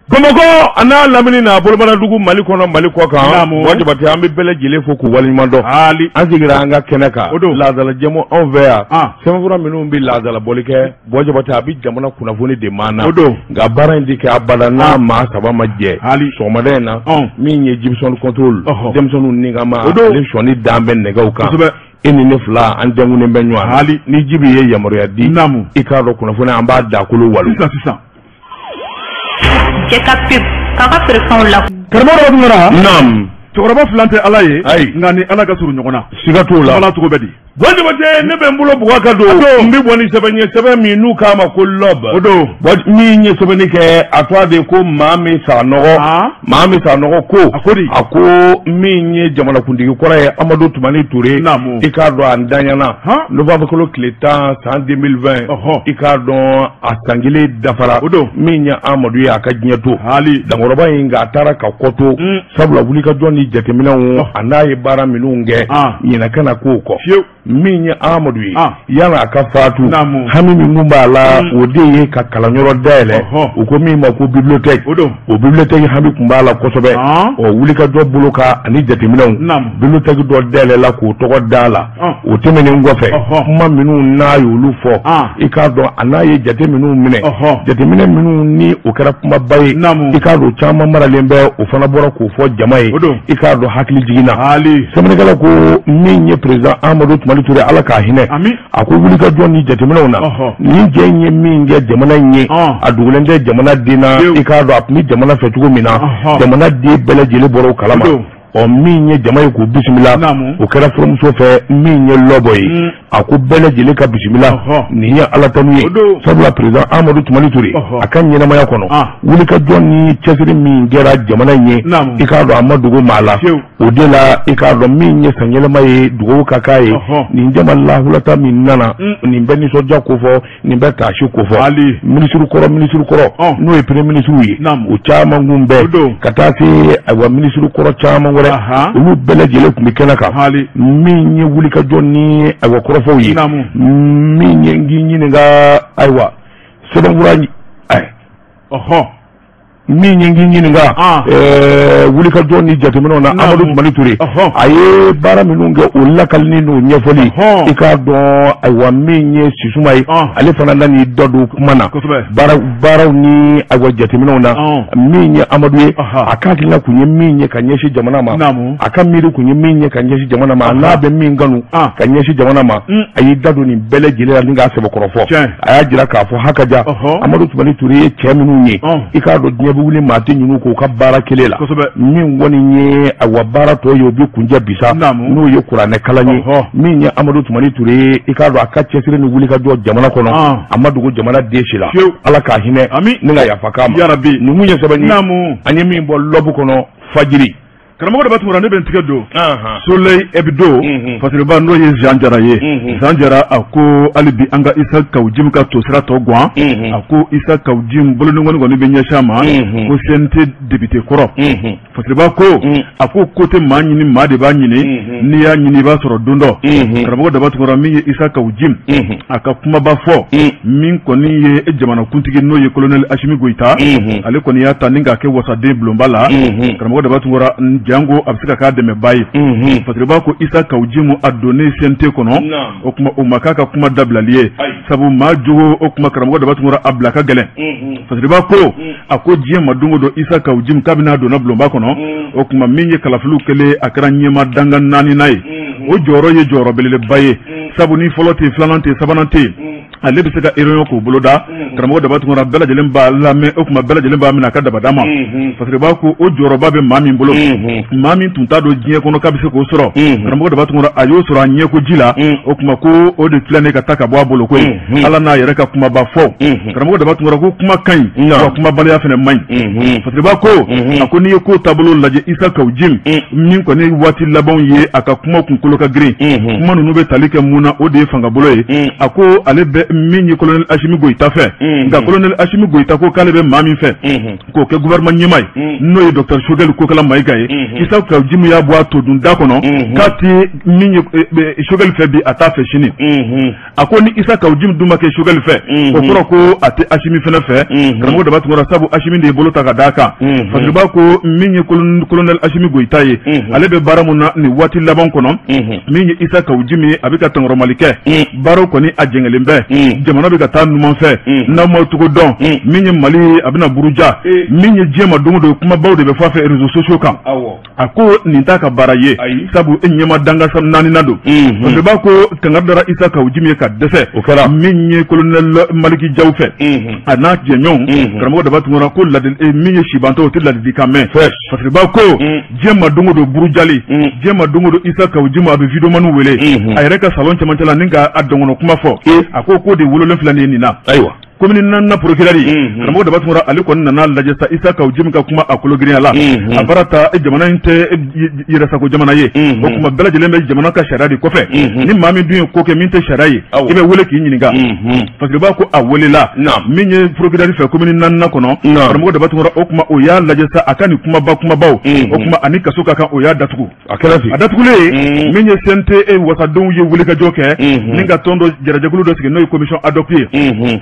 Bamakɔ a n'a lamini n'a bolomanadugu Mali kɔnɔ Mali kɔ kan Buwa Jabate an bɛ bɛɛ lajɛlen fo k'u waleɲuman dɔn an sigira an ka kɛnɛ kan laadala jɛmu anw fɛ yan sɛbɛnfura minnu bɛ laadala bɔli kɛ Buwa Jabate a bɛ jamana kunnafoni de maa na nka baara in tɛ kɛ abada n'a maa saba ma jɛ sɔgɔmada in na min ye Jibson Control denmisɛnninw ni ka ma ale sɔnni dan bɛ nɛgɛw kan e ni ne fila an dɛnkunnen bɛ ɲɔgɔn na ni Jibi ye yamaruya di i k'a dɔn kunnafoni an b'a dakolo walo sisan sisan. Cɛ ka pub k'a ka feerefɛnw la. Karamɔgɔ Tunkara. Naamu. Cɛkɔrɔba filan tɛ Ala ye. Ayi. Nka ni Ala ka surun ɲɔgɔn na. Siga t'o la. Ala cogo bɛ di. Buwa Jabate ne bɛ n bolo bugɔ ka don. N bɛ bɔ ni sɛbɛn ye sɛbɛn min n'u k'a ma ko L'aube. O don. Min ye sɛbɛnni kɛ a tɔgɔ de ko maa min Sanɔgɔ. Maa min Sanɔgɔ ko. A ko di. A ko min ye jamanakuntigi kɔrɔ ye Amadu Tumani Ture. Naamu. I k'a dɔn a ntanyana. Novembre kalo tile 10 san 2020. Ɔhɔ. I k'a dɔn a san kelen dafara. O don. Min ye Amadu ye a ka diɲɛ to. Haali. Dankɔrɔba in nka a taara ka kɔ to. Sabula wulikajɔ ni jateminɛw a n'a ye baara minnu kɛ. Ɲinɛ kana k'o kɔ. Fiyewu. Min ye Amadu ye yanni a ka fatu Naamu. hami min kun b'a la o de ye ka kalanyɔrɔ dayɛlɛ u ko min ma ko bibliothèque O don. o bibliothèque hami kun b'a la kosɛbɛ ɔ wulikajɔ bolo kan ani jateminɛw Naamu. bibliothèque dɔ dayɛlɛla k'o tɔgɔ d'a la o tɛmɛnen kɔfɛ kuma minnu n'a y'olu fɔ i k'a dɔn a n'a ye jate minnu minɛ jateminɛ minnu ni o kɛra kumaba ye Naamu. i k'a dɔn caman maralen bɛ o fana bɔra k'o fɔ jama ye O don. i k'a dɔn hakili jiginna Haali. sɛbɛnnikɛla ko min ye président Amadu Tumani Ture Ala k'a hinɛ Ami. a ko wulikajɔ ni jateminɛw na nin jɛ in ye min kɛ jamana in ye a dogolen tɛ jamana den na i k'a dɔn a tun bɛ jamana fɛ cogo min na jamana den bɛɛ lajɛlen bɔra o kalama ɔ min ye jama ye k'u bisimila o kɛra furumuso fɛ min ye lɔbɔ ye a ko bɛɛ lajɛlen ka bisimila nin ye Ala tanu ye sabula président Amadu Tumani Ture a ka ɲɛnamaya kɔnɔ wulikajɔ ni cɛsiri min kɛra jamana in ye i k'a dɔn a ma dogo maa la o de la i k'a dɔn min ye sanyɛlɛma ye dugawu ka k'a ye nin jama lahulata min nana nin bɛ nisɔndiya kofɔ nin bɛ taasi kofɔ minisiri kɔrɔ minisiri kɔrɔ n'o ye premier ministre ye o caman kun bɛ ka taa se ayiwa minisiri kɔrɔ caman wɛrɛ olu bɛɛ lajɛlen tun bɛ kɛnɛ kan min ye wulikajɔ ni ayiwa kɔrɔfɔw ye min ye n k'i ɲininka ayiwa sɛbɛnfura min ye n k'i ɲininka wulikajɔ ni jateminɛw na Amadu Tumani Ture a ye baara minnu kɛ o lakalini n'o ɲɛfɔli i k'a dɔn ayiwa min ye Sisuma ye ale fana nan'i da don kuma na baaraw ni ayiwa jateminɛw na min ye Amadu ye a ka hakilina kun ye min ye ka ɲɛsin jamana ma a ka miiri kun ye min ye ka ɲɛsin jamana ma n'a bɛ min kanu ka ɲɛsin jamana ma a y'i da don nin bɛɛ lajɛlen la ni k'a sɛbɛkɔrɔ fɔ a y'a jira k'a fɔ hakaja Amadu Tumani Ture ye cɛ minnu ye i k'a dɔn diɲɛ bɛ wuli maa tɛ ɲin'u k'u ka baara kelen la min kɔni ye ayiwa baara tɔ ye o bɛ kunjɛ bisa n'o ye kuranɛ kalan ye min ye Amadu Tumani Ture ye i k'a dɔn a ka cɛsiri ni wulikajɔ jamana kɔnɔ a ma dogo jamana den si la Ala k'a hinɛ ni ka yafa k'a ma nin kun ye sɛbɛn ye an ye min bɔ L'aube kɔnɔ fajiri. Karamɔgɔ Daba Tunkara ne bɛ n tigɛ don Soleil Hebdo fasiriba n'o ye Jean Jara ye Jean Jara a ko hali bi an ka Isa Kawu Jim ka tosira tɔ gan a ko Isa Kawu Jim bolodenkɔni kɔni bɛ ɲɛsin a ma ko CNT député kɔrɔ fasiriba ko a ko ko tɛ maa ɲini maa de b'a ɲini n'i y'a ɲini i b'a sɔrɔ don dɔ karamɔgɔ Daba Tunkara min ye Isa Kawu Jim a ka kumaba fɔ min kɔni ye jamanakuntigi n'o ye colonel Asimi Goyita ale kɔni y'a ta ni k'a kɛ wasaden bulonba la karamɔgɔ Daba Tunkara jango a bɛ se ka k'a dɛmɛba ye fasiriba ko Isa Kawu Jim a donnen CNT kɔnɔ o tuma o ma k'a ka kuma dabilali ye sabu maa jogo o tuma karamɔgɔ Daba Tunkara a bila ka gɛlɛn fasiriba ko a ko diɲɛ ma don o don Isa Kawu Jim kabini a donna bulonba kɔnɔ o tuma min ye kalafiliw kɛlen a kɛra ɲɛma dankan naaninan ye o jɔyɔrɔ ye jɔyɔrɔ belebeleba ye sabu ni fɔlɔ tɛ yen filanan tɛ yen sabanan tɛ yen ale bɛ se ka réunion k'o boloda karamɔgɔ Daba Tunkara bɛɛ lajɛlen b'a lamɛn o tuma bɛɛ lajɛlen b'a minɛ a ka dabada ma fasiriba ko o jɔyɔrɔba bɛ maa min bolo maa min tun t'a dɔn diɲɛ kɔnɔ k'a bɛ se k'o sɔrɔ karamɔgɔ Daba Tunkara a y'o sɔrɔ a ɲɛko ji la o tuma ko o de filɛ nin ye ka taa ka bɔ a bolo ko ye Ala n'a yɛrɛ ka kumaba fɔ karamɔgɔ Daba Tunkara ko kuma ka ɲi wa kumabaliya fana man ɲi fasiriba ko a ko n'i ye ko taabolo lajɛ Isa Kawu Jim min kɔni waati labanw ye a ka kuma kunkolo ka girin kuma ninnu bɛ tali kɛ mun na o de ye fangabolo ye a ko ale bɛ min ye colonel Assimi Goïta fɛ nka colonel Assimi Goïta ko k'ale bɛ maa min fɛ k'o kɛ gouvernement ɲɛmaa ye n'o ye docteur Choguel Kokalla Maïga ye Issa Kaou Djim y'a bɔ a todun da kɔnɔ k'a ti min ye Choguel fɛ bi a t'a fɛ sini a ko ni Issa Kaou Djim dun ma kɛ Choguel fɛ o kɔrɔ ko a tɛ Assimi fɛnɛ fɛ karamɔgɔ Daba Tunkara sabu Assimi de ye bolo ta ka d'a kan Fasiriba ko min ye colonel Assimi Goïta ye ale bɛ baara mun na nin waati laban kɔnɔ min ye Issa Kaou Djim ye a bɛ ka tɔnkɔrɔmali kɛ baaraw kɔni a jɛngɛlen bɛ jamana bɛ ka taa numan fɛ n'aw m'aw cogo dɔn min ye Mali ye a bɛna buruja min ye diɲɛ ma don o don kumabaw de bɛ fɔ a fɛ réseaux sociaux kan a ko nin t'a ka baara ye sabu e ɲɛma danga naani na don Fasiriba ko kangari dara Issa Kaou Djim ye ka dɛsɛ o kɛra min ye colonel Maliki Diaw fɛ a n'a jɛɲɔgɔnw karamɔgɔ Daba Tunkara ko min ye sibantɔ o tɛ ladilikan mɛn Fasiriba ko diɲɛ ma don o don burujali diɲɛ ma don o don Issa Kaou Djim a bɛ videomaniw wele a yɛrɛ ka salon cɛmancɛ la ni ka a dɔnkɔnɔ kuma fɔ a ko k'o de wololen filɛ nin ye nin na ayiwa commune naaninan procureur karamɔgɔ Daba Tunkara ale kɔni nana lajɛ sa Issa Kaou Djim ka kuma a kologirinya la a baara ta jamana in tɛ yɛrɛsago jamana ye o tuma bɛɛ lajɛlen bɛ jamana ka sariya de kɔfɛ ni maa min dun ye ko kɛ min tɛ sariya ye i bɛ wele k'i ɲininka Fasiriba ko a welela min ye procureur fɛ commune naaninan kɔnɔ karamɔgɔ Daba Tunkara o tuma o y'a lajɛ sa a ka nin kumaba kumabaw o tuma ani kaso ka kan o y'a datugu a kɛra ten a datugulen min ye CNT wasadenw ye wulikajɔ kɛ ni ka tɔn dɔ jɛrɛjɛkulu dɔ sigi n'o ye commission ad hoc ye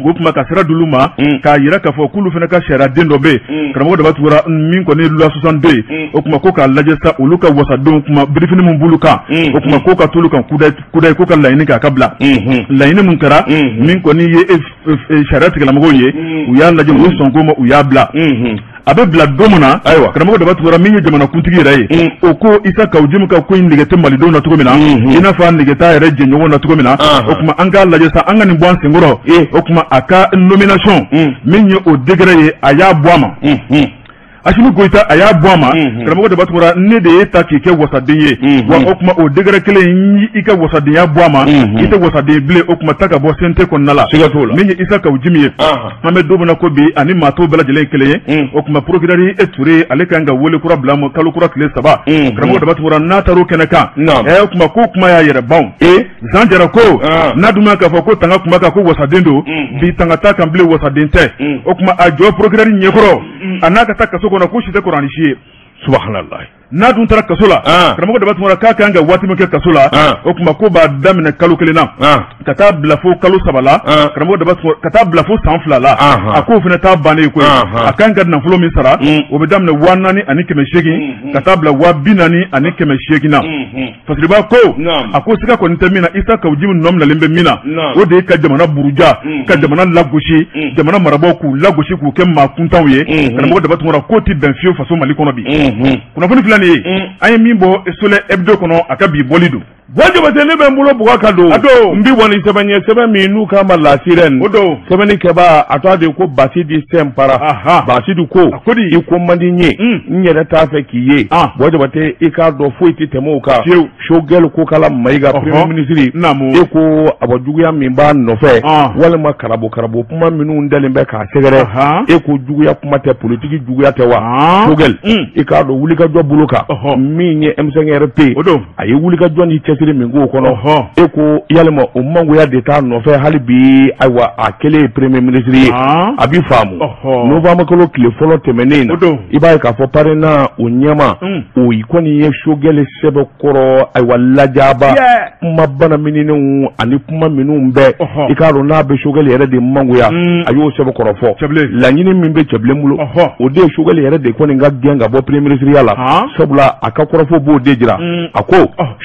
o tuma ka sira d'olu ma k'a yira k'a fɔ k'olu fana ka sariya den dɔ bɛ yen karamɔgɔ Daba Tunkara min kɔni ye loi 62 ye o tuma ko k'a lajɛ sa olu ka wasadenw kuma birifini min b'olu kan o tuma ko ka t'olu kan kudayi ko ka laɲini k'a ka bila laɲini mun kɛra min kɔni ye sariya tigilamɔgɔw ye u y'a lajɛ u ye sɔn ko ma u y'a bila a bɛ bila don min na ayiwa karamɔgɔ Daba Tunkara min ye jamanakuntigi yɛrɛ ye o ko Issa Kaou Djim ka ko in nege tɛ malidenw na cogo min na i n'a fɔ a nege t'a yɛrɛ jɛɲɔgɔnw na cogo min na o tuma an k'a lajɛ sa an ka nin bɔ an senkɔrɔ o tuma a ka nomination min ye o degré ye a y'a bɔ a ma Assimi Goïta a y'a bɔ a ma karamɔgɔ Daba Tunkara ne de ye ta k'i kɛ wasaden ye wa o tuma o degré kelen in i ka wasadenya bɔ a ma i tɛ wasaden bilen o tuma ta ka bɔ CNT kɔnɔna la siga t'o la min ye Issa Kaou Djim ye an bɛ don min na ko bi ani maa tɔw bɛɛ lajɛlen ye kelen ye o tuma procureur e Touré ale kan ka wele kura bila kalo kura tile 3 karamɔgɔ Daba Tunkara n'a taara o kɛnɛ kan o tuma ko kuma y'a yɛrɛ ban Zan Jara ko n'a dun ma k'a fɔ ko tanga kuma kan ko wasaden don bi tanga t'a kan bilen wasaden tɛ o tuma a jɔ procureur ɲɛkɔrɔ a n'a ka taa kaso kɔnɔ ko si tɛ kɔrɔ ni si ye subhanallah n'a dun taara kaso la karamɔgɔ Daba Tunkara k'a kan ka waati min kɛ kaso la o tuma ko b'a daminɛ kalo 1 na ka taa bila fo kalo 3 la karamɔgɔ Daba Tunkara ka taa bila fo san 2 la a k'o fana t'a bannen koyi a kan ka nafolo min sara o bɛ daminɛ 4800 ka taa bila 40800 na Fasiriba ko a ko siga kɔni tɛ min na Issa Kaou Djim nɔ minɛlen bɛ min na o de ye ka jamana buruja ka jamana lagosi jamana marabaaw k'u lagosi k'u kɛ maa kuntanw ye karamɔgɔ Daba Tunkara k'o tɛ bɛn fiyewu faso Mali kɔnɔ bi kunnafoni filɛ nin ye an ye min bɔ Soleil Hebdo kɔnɔ a ka bi bɔli don Buwa Jabate ne bɛ n bolo bugɔ ka don a don n bi bɔ ni sɛbɛn ye sɛbɛn min n'u k'a ma La Sirène o don sɛbɛnni kɛbaa a tɔgɔ de ko Basidi Sɛnpara Basidi ko a ko di i ko man di n ye n yɛrɛ t'a fɛ k'i ye Buwa Jabate i k'a dɔn foyi tɛ tɛmɛ o kan fiyewu Choguel Kokalla Maïga premier ministre e ko a bɔ juguya min b'a nɔfɛ walima karabo karabo kuma minnu dalen bɛ k'a sɛgɛrɛ e ko juguya kuma tɛ politiki juguya tɛ wa Choguel i k'a dɔn wulikajɔ bolo kan min ye M5RP o don a ye wulikajɔ ni cɛsiri min k'o kɔnɔ e ko yalima o mangoya de t'a nɔfɛ hali bi ayiwa a kɛlen ye premier ministre ye a bi faamu novembre kalo tile fɔlɔ tɛmɛnen na i b'a ye k'a fɔ PARENA o ɲɛma o kɔni ye Choguel sɛbɛkɔrɔ ayiwa lajaba kuma bana minenw ani kuma minnu bɛɛ i k'a dɔn n'a bɛ Choguel yɛrɛ de mangoya a y'o sɛbɛkɔrɔ fɔ laɲini min bɛ Cɛbilen bolo o de ye Choguel yɛrɛ de kɔni ka gɛn ka bɔ premier ministre la sabula a ka kɔrɔfɔ b'o de jira a ko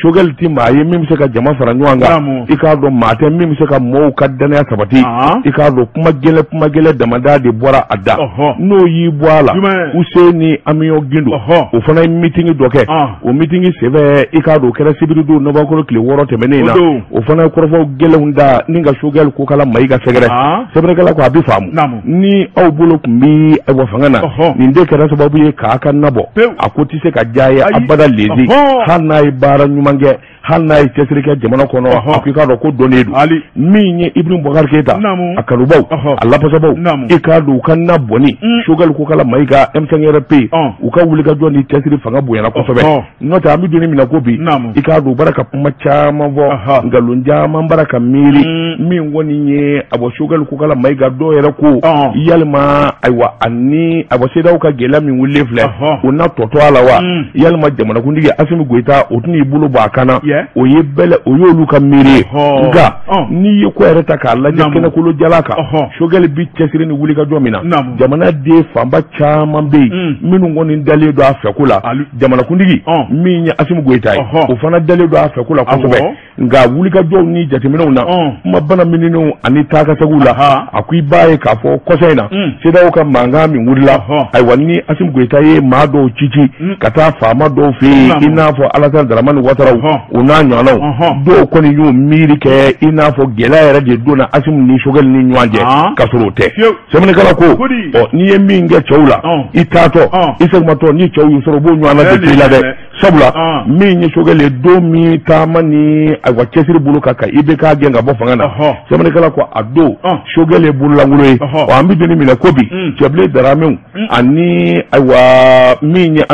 Choguel ti maa ye min bɛ se ka jama fara ɲɔgɔn kan i k'a dɔn maa tɛ min bɛ se ka mɔɔw ka danaya sabati i k'a dɔn kuma gɛlɛn kuma gɛlɛn damada de bɔra a da n'o y'i bɔ a la Useni Amiɔn Gindo o fana ye mitingi dɔ kɛ o mitingi senfɛ i k'a dɔn o kɛra sibiridon novembre tile 6 tɛmɛnen na o fana ye kɔrɔfɔw gɛlɛnw da ni ka Choguel Kokalla Maïga sɛgɛrɛ sɛbɛnnikɛla ko a bɛ faamu ni aw bolo tun bɛ ayiwa fanga na nin de kɛra sababu ye k'a ka nabɔ a ko tɛ se ka diya ye abada lezi hali n'a ye baara ɲuman kɛ Hali n'a ye cɛsiri kɛ jamana kɔnɔ, a ko i k'a dɔn ko dɔnnen don. Min ye Ibrahim Boubacar Keita, a kanubaw, a lafasabaw, i k'a dɔn u ka na bɔnni Choguel Kokalla Maïga M5RP, u ka wulikajɔ ni cɛsiri fanga bonyana kosɛbɛ. N'o tɛ, an bɛ don min na ko bi, i k'a dɔn u bɔra ka kuma caman fɔ, nkalon caman bara ka miiri. Min kɔni ye a bɔ Choguel Kokalla Maïga, dɔw yɛrɛ ko yalima ayiwa ani a bɔ CEDEAO ka gɛlɛya min wulilen filɛ, o na tɔtɔ a la wa? Yalima jamanakuntigi Assimi Goïta, o tɛn'i bolo bɔ a kan na? O ye bɛlɛ, o y'olu ka miiri ye. Nka n'i ye ko yɛrɛ ta k'a lajɛ kɛnɛkolo jala kan, Choguel bi cɛsiri ni wulikajɔ min na, jamana den fanba caman bɛ yen minnu kɔni dalen don a fɛko la. Jamanakuntigi min ye Assimi Goïta ye, o fana dalen don a fɛko la kosɛbɛ. Nka wulikajɔw ni jateminɛw na, kuma bana minɛnenw ani taakasegiw la, a ko i b'a ye k'a fɔ kɔsa in na, CEDEAO ka mankan min wulila, ayiwa, ni Assimi Goïta ye maa dɔw ci ci ka taa faama dɔw fɛ yen, i n'a fɔ Alassane Dramane Ouattara, o n'a ɲɔgɔnnaw, dɔw kɔni y'o miiri kɛ i n'a fɔ gɛlɛya yɛrɛ de donna Assimi ni Choguel ni ɲɔgɔn cɛ, k'a sɔrɔ o tɛ. Sɛbɛnnikɛla ko ɔ, n'i ye min kɛ cɛw la, i taatɔ, i segimatɔ, ni cɛw y'u sɔrɔ, u b'o ɲɔgɔn na de i la dɛ. Sabula min ye Choguel ye, don min taama ni ayiwa cɛsiri bolo kan ka IBK gɛn ka bɔ fanga na, sɛbɛnnikɛla ko a don Choguel ye bololankolon ye. Ɔ, an bɛ don min na ko bi, Cɛbilen Daramew ani ayiwa min ye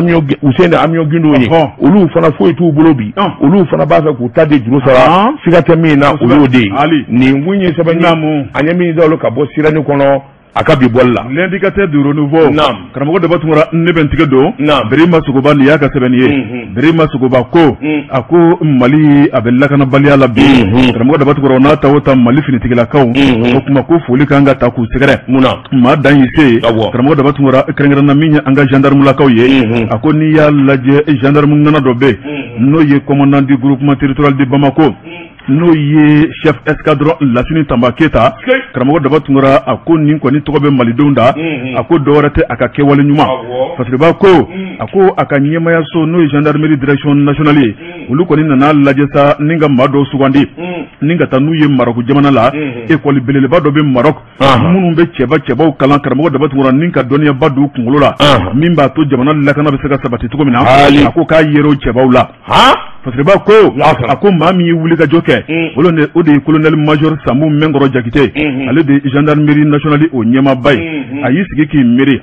Useni Amion Guindo ye, olu fana foyi t'u bolo bi. Olu fana b'a fɛ k'u ta de juru sara, siga tɛ min na, o y'o de ye. Nin kun ye sɛbɛn ye an ye min da ka bɔ sirani kɔnɔ a ka bi bɔli la. L'indicateur du renouveau. Karamɔgɔ Daba Tunkara, ne bɛ n tigɛ don Birima Sogoba, nin y'a ka sɛbɛnni ye. Birima Sogoba ko, a ko Mali a bɛ lakanabaliya la bi. Karamɔgɔ Daba Tunkara, n'a ta o ta Mali finitigilakaw, o kuma ko foli kan ka ta k'u sɛgɛrɛ. Mun na? Maa dan y'i se. Karamɔgɔ Daba Tunkara, kɛrɛnkɛrɛnna min ye an ka gendarme-lakaw ye, a ko n'i y'a lajɛ, gendarme ŋana dɔ bɛ yen, n'o ye commandant du groupement territorial de Bamako, n'o ye chef escadron Lasini Tanba Keyita. Karamɔgɔ Daba Tunkara, a ko nin kɔni tɔgɔ bɛ malidenw da. A ko dɔwɛrɛ tɛ, a ka kɛwale ɲuman. Fasiriba ko, a ko a ka ɲɛmayaso, n'o ye gendarmerie direction nationale ye, olu kɔni nana lajɛ sa ni ka maa dɔw sugandi ni ka taa n'u ye Maroc jamana la. École belebeleba dɔ bɛ Maroc minnu bɛ cɛba cɛbaw kalan, Karamɔgɔ Daba Tunkara, ni ka dɔnniyaba don u kunkolo la, min b'a to jamana lakana bɛ se ka sabati cogo min na. A ko k'a yer'o cɛbaw la. Fasiriba ko, a ko maa min ye wulikajɔ kɛ, o de ye colonel major Samu Mɛnkɔrɔ Jakite. Ale de ye gendarmerie nationale o ɲɛmaaba ye. A y'i sigi k'i miiri,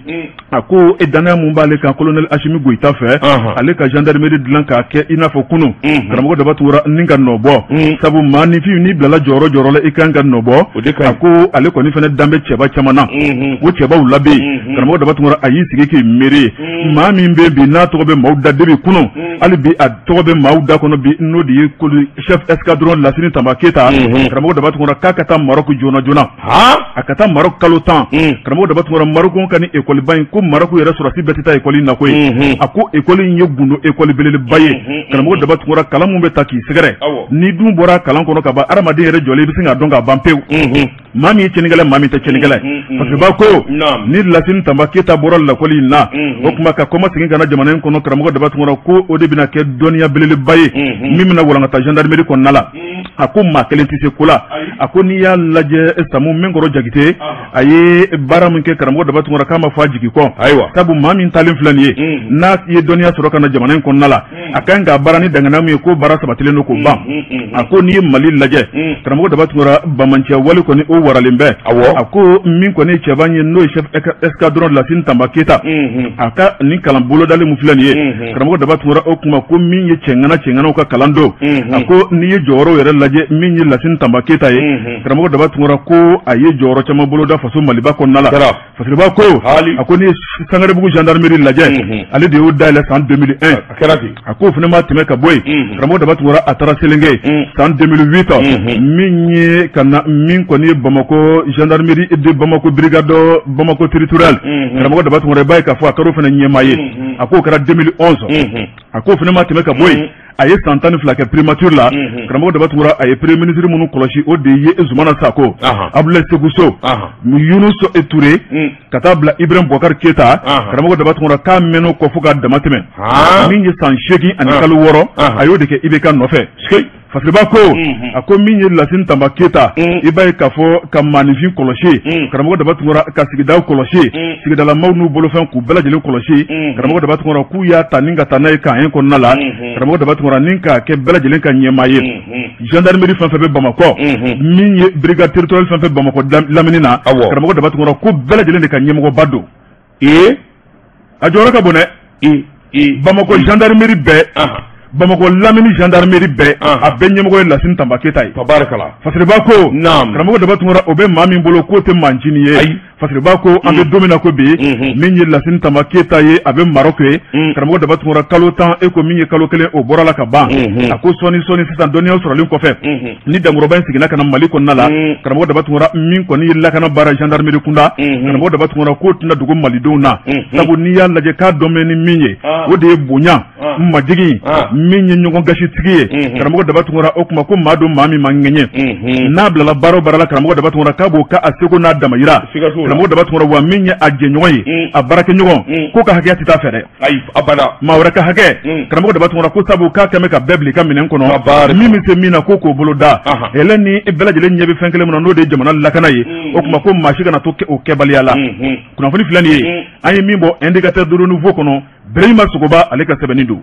a ko e danaya mun b'ale kan colonel Assimi Goïta fɛ, ale ka gendarmerie dilan k'a kɛ i n'a fɔ kunun, Karamɔgɔ Daba Tunkara, ni ka nɔ bɔ. Sabu maa nifin, n'i bilala jɔyɔrɔ jɔyɔrɔ la, i kan ka nɔ bɔ. A ko ale kɔni fana dan bɛ cɛba caman na, o cɛbaw labɛn. Karamɔgɔ Daba Tunkara, a y'i sigi k'i miiri, maa min bɛ bi n'a tɔgɔ bɛ maaw da depuis kunun, hali bi a tɔgɔ bɛ maaw da kɔnɔ bi, n'o de ye chef escadron Lasini Tanba Keyita. Karamɔgɔ Daba Tunkara, k'a ka taa Maroc joona joona, a ka taa Maroc kalo 10. Karamɔgɔ Daba Tunkara, Maroc ka ni école ba in, ko Maroc yɛrɛ sɔrɔsi bɛɛ tɛ taa école in na koyi. A ko école in ye gundo école belebeleba ye. Karamɔgɔ Daba Tunkara, kalan mun bɛ ta k'i sɛgɛrɛ, ni dun bɔra kalan kɔnɔ ka ban, hadamaden yɛrɛ jɔlen, i bɛ se k'a dɔn k'a ban pewu maa min ye tiɲɛnikɛla, maa min tɛ tiɲɛnikɛla ye. Parce que ba ko ni Lasini Tanba Keyita bɔra lakɔli in na, o tuma ka kɔma segin ka na jamana in kɔnɔ, Karamɔgɔ Daba Tunkara, ko o de bɛna kɛ dɔnniya belebeleba ye min bɛna walankata gendarmerie kɔnɔna la. A ko maa kelen tɛ se ko la. A ko n'i y'a lajɛ, Samu Mɛnkɔrɔ Jakite, a ye baara min kɛ, Karamɔgɔ Daba Tunkara, k'a ma fɔ a jigi kɔ. Sabu maa min taalen filɛ nin ye, n'a ye dɔnniya sɔrɔ ka na jamana in kɔnɔna la, a kan ka baara ni dangana min ye, ko baara sabatilen don k'o ban. A ko n'i ye Mali lajɛ, Karamɔgɔ Daba Tunkara, bamanciya wale kɔni o waralen bɛ. A ko min kɔni ye cɛba ye, n'o ye chef escadron Lasini Tanba Keyita, a ka nin kalan bolodalen mun filɛ nin ye, Karamɔgɔ Daba Tunkara, o kuma ko min ye cɛŋana cɛŋanaw ka kalan don. A ko n'i ye jɔyɔrɔw yɛrɛ lajɛ, min ye Lasini Tanba Keyita ye, Karamɔgɔ Daba Tunkara, ko a ye jɔyɔrɔ caman boloda faso Maliba kɔnɔna la. Fasiriba ko, a ko n'i ye Sangarebugu gendarmerie lajɛ, ale de y'o dayɛlɛ san 2001. A ko fana ma tɛmɛ ka bɔ yen, Karamɔgɔ Daba Tunkara, a taara Selenge san 2008, min ye ka na min kɔni ye Bamakɔ gendarmerie de Bamako, brigade Bamako territoriale. Karamɔgɔ Daba Tunkara, i b'a ye k'a fɔ a kɛra o fana ɲɛmaa ye. A k'o kɛra 2011. A k'o fana ma tɛmɛ ka bɔ yen, a ye san 12 kɛ primature la. Karamɔgɔ Daba Tunkara, a ye premier ministre minnu kɔlɔsi, o de ye Zumana Sako, Abdoulaye Sekou Sow, Younous Touré, ka taa bila Ibrahim Boubacar Keita. Karamɔgɔ Daba Tunkara, k'a mɛn'o kɔ fo k'a dama tɛmɛ. Min ye san 8 ani kalo 6, a y'o de kɛ IBK nɔfɛ. Fasiriba ko a ko min ye Lasine Tanba Keyita, i b'a ye k'a fɔ ka maaninfin kɔlɔsi, karamɔgɔ Daba Tunkara, ka sigidaw kɔlɔsi, sigidalamaw n'u bolofɛn k'u bɛɛ lajɛlen kɔlɔsi, karamɔgɔ Daba Tunkara, k'u y'a ta ni ka taa n'a ye camp kɔnɔna la, karamɔgɔ Daba Tunkara, ni k'a kɛ bɛɛ lajɛlen ka ɲɛmaa ye. Gendarmerie fɛn fɛn bɛ Bamakɔ, min ye brigade territoriale fɛn fɛn Bamakɔ lamini na, karamɔgɔ Daba Tunkara, ko bɛɛ lajɛlen de ka ɲɛmɔgɔba don. A jɔyɔrɔ ka bon dɛ. Bamakɔ gendarmerie bɛɛ, Bamakɔ lamini gendarmerie bɛɛ, a bɛɛ ɲɛmɔgɔ ye Lasine Tanba Keyita ye. Fasiriba ko, karamɔgɔ Daba Tunkara, o bɛ maa min bolo k'o tɛ mancinin ye. Fasiriba ko an bɛ don min na ko bi, min ye Lasine Tanba Keyita ye, a bɛ Maroc ye, karamɔgɔ Daba Tunkara, kalo 10, e ko min ye kalo 1, o bɔra la ka ban. A ko sɔɔni sɔɔni sisan, dɔnniyaw sɔrɔlen kɔfɛ, ni dankɔrɔba in seginna ka na Mali kɔnɔna la, karamɔgɔ Daba Tunkara, min kɔni ye lakana baara gendarmerie kunda, karamɔgɔ Daba Tunkara, k'o tɛna dogo malidenw na, sabu n'i y'a lajɛ k'a dɔn bɛ ni min ye, o de ye bonya, majigin, min ye ɲɔgɔn gasitigi ye, karamɔgɔ Daba Tunkara. O tuma ko maa don, maa min ma ŋɛɲɛ, n'a bilala baara o baara la, karamɔgɔ Daba Tunkara, k'a b'o k'a seko n'a damayira, karamɔgɔ Daba Tunkara. Wa min ye a jɛɲɔgɔn ye, a baarakɛɲɔgɔn, k'o ka hakɛya tɛ taa fɛ dɛ, maa wɛrɛ ka hakɛ, karamɔgɔ Daba Tunkara, ko sabu k'a kɛmɛ ka bɛɛ bila i ka minɛn kɔnɔ, min bɛ se min na, ko k'o bolo da yɛlɛ ni bɛɛ lajɛlen ɲɛ bɛ fɛn kelen min na, n'o de ye jamana lakana ye. O tuma ko maa si kana to o kɛbaliya la. Kunnafoni filɛ nin ye, an ye min bɔ Indicateur de Renouveau kɔnɔ, Birahima Sogoba ale ka sɛbɛnni don.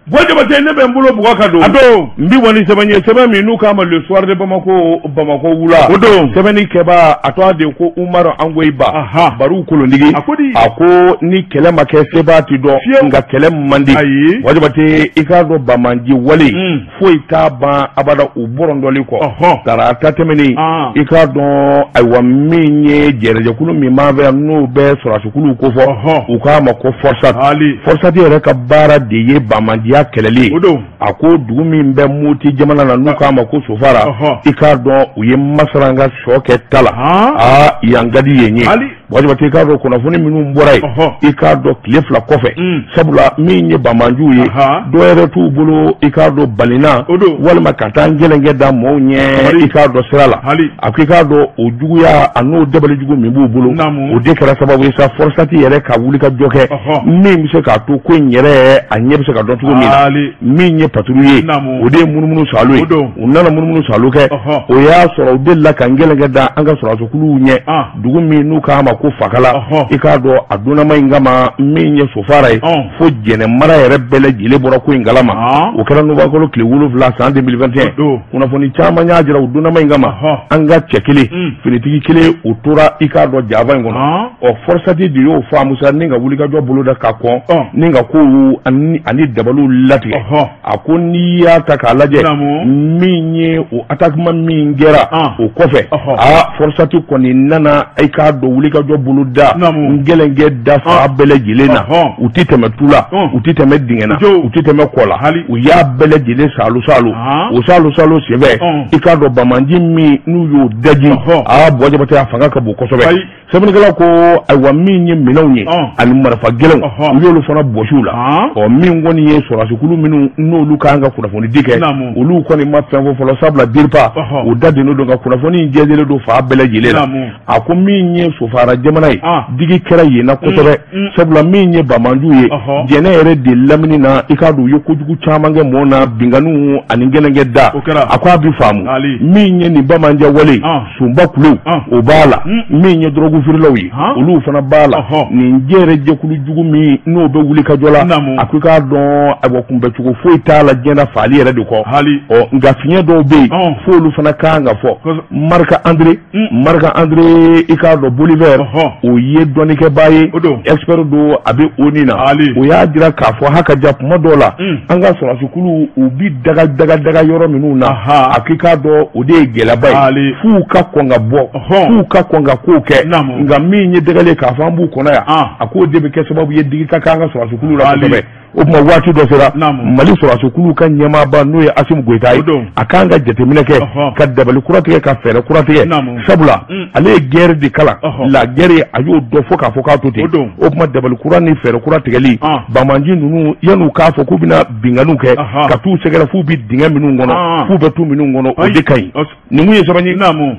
Buwa Jabate, ne bɛ n bolo bugɔ ka don. A don. N bi wani sɛbɛn ye, sɛbɛn min n'u k'a ma Le Soir de Bamako, Bamakɔ wula. O don. Sɛbɛnni kɛba, a tɔgɔ de ko Umaru Angoyiba. Baru Kolondigi. A ko di? A ko ni kɛlɛ ma kɛ, seba ti dɔn. Nka kɛlɛ man di. Ayi. Buwa Jabate, i k'a dɔn bamanji wale foyi t'a ban abada u bɔrɔndɔli kɔ. Tarata tɛmɛnen, i k'a dɔn, ayiwa, min ye jɛrɛjɛkulu min b'an fɛ yan, n'o bɛ sɔrɔdasikuluw kofɔ, u k'a ma ko FORSAT. FORSAT yɛrɛ ka baara de ye bamanjiya kɛlɛli ye. A ko dugu min bɛ Moti jamana na, n'u k'a ma ko Sofara, i k'a dɔn u ye masara ka sɔ kɛ ta la. Aa, yan ka di yen ye. Buwa Jabate, i k'a dɔn kunnafoni minnu bɔra yen, i k'a dɔn tile 2 kɔfɛ, sabula min ye bamanjiw ye, dɔ yɛrɛ t'u bolo, i k'a dɔn balina walima ka taa gɛlɛnkɛ da maaw ɲɛ, i k'a dɔn sira la. A ko i k'a dɔn o juguya a n'o dabali jugu min b'u bolo, o de kɛra sababu ye sa, FORSAT yɛrɛ ka wuli ka jɔ kɛ min bɛ se k'a to ko in yɛrɛ a ɲɛ bɛ se ka dɔn cogo min na. Min ye patrouille ye, o de ye munumunu salo ye. U nana munumunu salo kɛ, o y'a sɔrɔ u delila ka gɛlɛnkɛ da an ka sɔrɔdasikuluw ɲɛ dugu min n'u k'a ma ko Fakala. I k'a dɔn a donnama in kama, min ye Sofara ye, fo Jɛnɛ mara yɛrɛ bɛɛ lajɛlen bɔra ko in kalama. O kɛra nowanburukalo tile 7 san 2021. Kunnafoni caman y'a jira, o donnama in kama, an ka cɛ kelen, finitigi kelen, o tora, i k'a dɔn, jaba in kɔnɔ. Ɔ, FORSAT de y'o faamu sa ni ka wulikajɔ boloda ka kɔn ni ka kow ani dabaliw latigɛ. A ko n'i y'a ta k'a lajɛ, min ye o attaquement min kɛra o kɔfɛ, aa, FORSAT kɔni nana, i k'a dɔn, wulikajɔ boloda, n gɛlɛnkɛ da fa bɛɛ lajɛlen na. U tɛ tɛmɛ tu la, u tɛ tɛmɛ dingɛ na, u tɛ tɛmɛ kɔ la, u y'a bɛɛ lajɛlen salo salo. O salo salo senfɛ, i k'a dɔn bamanji min n'u y'o daji, aa, Buwa Jabate, a fanga ka bon kosɛbɛ. Sɛbɛnnikɛla ko ayiwa, min ye minɛnw ye ani marifa gɛlɛnw, u y'olu fana bɔsi u la. Ɔ, min kɔni ye sɔrɔdasikulu minnu n'olu kan ka kunnafoni di kɛ, olu kɔni ma fɛn fɔ fɔlɔ, sabula DIRPA o da dennen don ka kunnafoni in jɛnsɛnlen don fan bɛɛ lajɛlen na. A ko min ye Sofara jamana ye, digi kɛra yen na kosɛbɛ, sabula min ye bamanjiw ye Jɛnɛ yɛrɛ de lamini na, i k'a dɔn u ye kojugu caman kɛ mɔɔ na, binkanniw ani gɛlɛnkɛ da. A ko a bi faamu, min ye nin bamanjɛ wale, sunba kulew o b'a la, min ye dɔrɔgu feerelaw ye, olu fana b'a la, nin jɛrɛ jɛkulu jugu min n'o bɛ wuli ka jɔ la. A ko i k'a dɔn, ayiwa, kunbɛcogo foyi t'a la diɲɛ na faali yɛrɛ de kɔ. Ɔ, nka fiɲɛ dɔw bɛ yen f'olu fana kan ka fɔ. Marc André, Marc André, i k'a dɔn Bolivar, o ye dɔnnikɛbaa ye, expert don, a bɛ ONU na. O y'a jira k'a fɔ ha ka ja kuma dɔw la, an ka sɔrɔdasikulu u bi daga daga daga yɔrɔ minnu na, a k'i k'a dɔn o de ye gɛlɛyaba ye f'u ka kɔn ka bɔ, f'u ka kɔn ka kow kɛ. Nka min ye dɛgɛlen k'a fɔ an b'u kɔnɔ yan, a k'o de bɛ kɛ sababu ye digi ka k'an ka sɔrɔdasikulu la kosɛbɛ. O tuma waati dɔ sera, Mali sɔrɔdasikulu ka ɲɛmaaba, n'o ye Asimi Goyita ye, a kan ka jateminɛ kɛ ka dabali kura tigɛ, ka fɛɛrɛ kura tigɛ, sabula ale ye guerre de kalan, la guerre, a y'o dɔn fo k'a fɔ k'a to ten. O tuma dabali kura ni fɛɛrɛ kura tigɛli, bamanji ninnu, yan'u k'a fɔ k'u bɛna binkanniw kɛ ka t'u sɛgɛrɛ f'u bɛ dingɛ minnu kɔnɔ, f'u bɛ tu minnu kɔnɔ, o de ka ɲi. Nin kun ye sɛbɛn ye,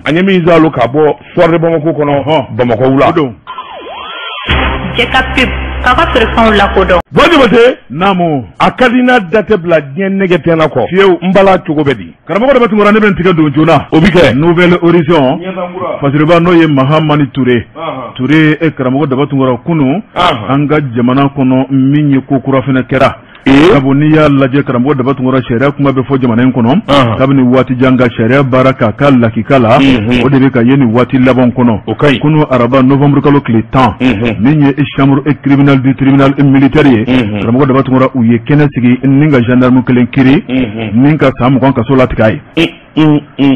an ye min zalo ka bɔ Soir de Bamako kɔnɔ, Bamakɔ wula. Jɛ ka pub. k'a ka feerefɛnw lakodɔn. Buwa Jabate. Naamu. A ka di n'a da tɛ bila diɲɛ nɛgɛ tɛ na kɔ. Fiyewu. N bala cogo bɛ di. Karamɔgɔ Daba Tunkara, ne bɛ n tigɛ don joona. O bɛ kɛ. Nouvel Horizon. Fasiriba n'o ye Mahamani Ture. Ture e karamɔgɔ Daba Tunkara kunun. An ka jamana kɔnɔ min ye ko kura fana kɛra. Sabu n'i y'a lajɛ karamɔgɔ Daba Tunkara, sariya kuma bɛ fɔ jamana in kɔnɔ kabini waati jan, ka sariya baara k'a ka lakika la, o de bɛ ka ye nin waati laban kɔnɔ. O ka ɲi. Kunu araba novembre kalo tile 10, min ye chambre criminelle du tribunal militaire ye, karamɔgɔ Daba Tunkara, u ye kɛnɛ sigi ni ka gendarme kelen kiri ni ka san 20 kaso latigɛ a ye.